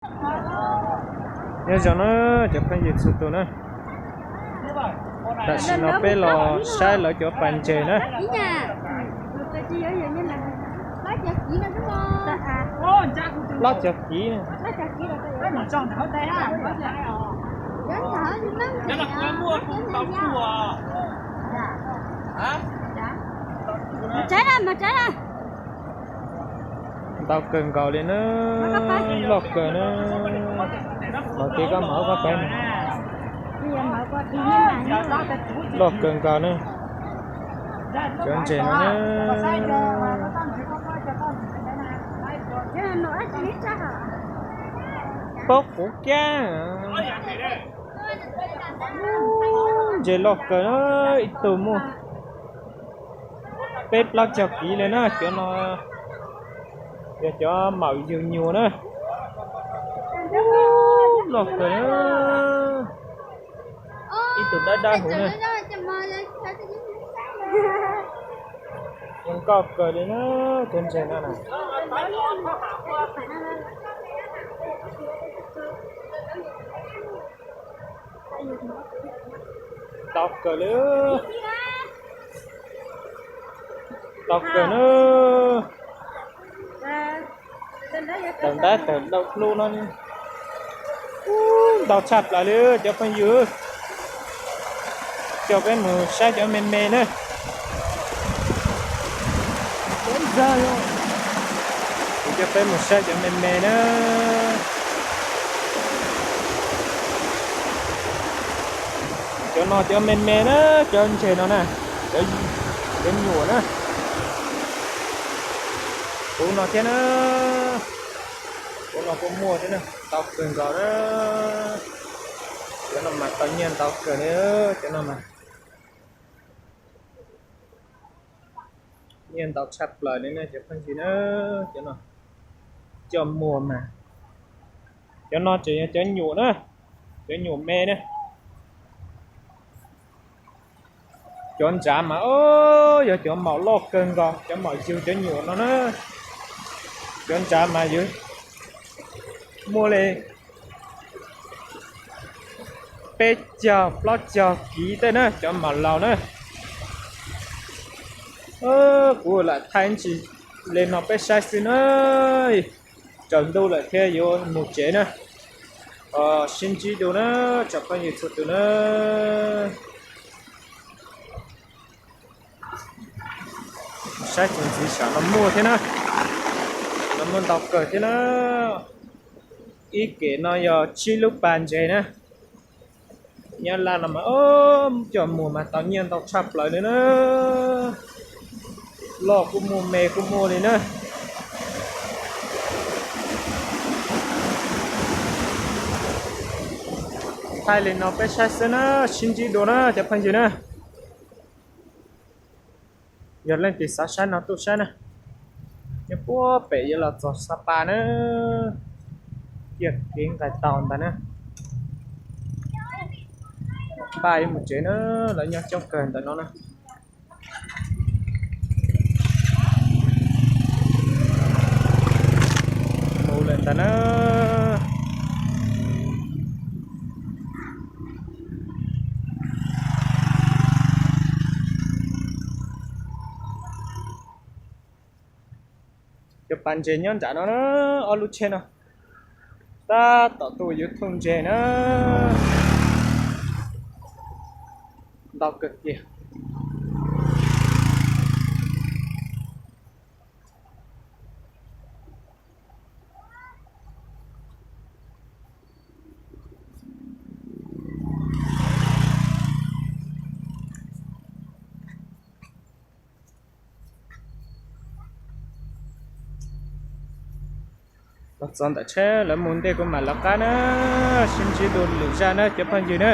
Nyob zoo na cov phooj ywg txhua tus na, tam sim no peb los saib lawv cov pas ntses na. Plaub caug kiv. Ntau kawg nkaus li na, loj kawg na. Los tib koj mam ua koj peb na. Loj kawg nkaus na. Cov ntses no na. Pob quv kiab. Ntses loj kawg na, ib tug muaj peb plaub caug kiv li na. Cov no yog cov maum yug nyuam na. Loj kawg na. Ib tug dawb dawb huv na. Zoo nkauj kawg li na, cov ntses no na. Ntau kawg li. Ntau kawg na. Tawm ntab tawm dau hlub no. Ntau tshaj plaws li cov phooj ywg. Coj peb mus saib cov me me na. Coj peb mus saib cov me me na. Cov no cov me me na, cov ntses no na, cov nyuam na. Kuv no thiab na, kuv no kuj muaj thiab na, ntau kawg nkaus na. Cov no mas tau nyiaj ntau kawg li, cov no mas nyiaj ntau tshaj plaws li na cov phooj ywg na. Cov no coj muag mas, cov no tseem yog cov nyuam na, cov nyuam me na. Cov ntsav mas yog cov maum loj kawg nkaus, cov maum yug cov nyuam no na. Cov ntsav mas yog muaj li peb caug plaub caug kiv tej na, cov maum laus na. Kuv lam thaij ntsis li no peb saib xwb na. Tsaus ntuj lawm thiab yuav mus tsev na. Sib ntsib dua na, tsoom phooj ywg txhua tus na. Saib txuas ntxiv saum no muaj thiab na. No muaj ntau kawg thiab na. Ib kem no yog tsib lub pas ntses na. Nyob Laj no mas coj muag mas tau nyiaj ntau tshaj plaws li na. Loj kuj muaj me kuj muaj li na. Thaij li no peb saib xwb na, sib ntsib dua na cov phooj ywg na. Yog leej twg xav saib no tuaj saib na. Nyob puag pem yuav los txog Xa Pas na. Kiag kev nqis tau ntawd na. Paj yuav mus tsev na, lawv nyob coob kawg ntawm no na. Mus lawm ntag na. Cov pas ntses nyob nram no na, ob lub tsheb no. Tab tom tuaj yuav thooj ntses na. Ntau kawg kiag. Los txog ntawm tsheb lawv mus ntej kuv mam lawv qab na, sib ntsib dua lwm zaj na cov phooj ywg na.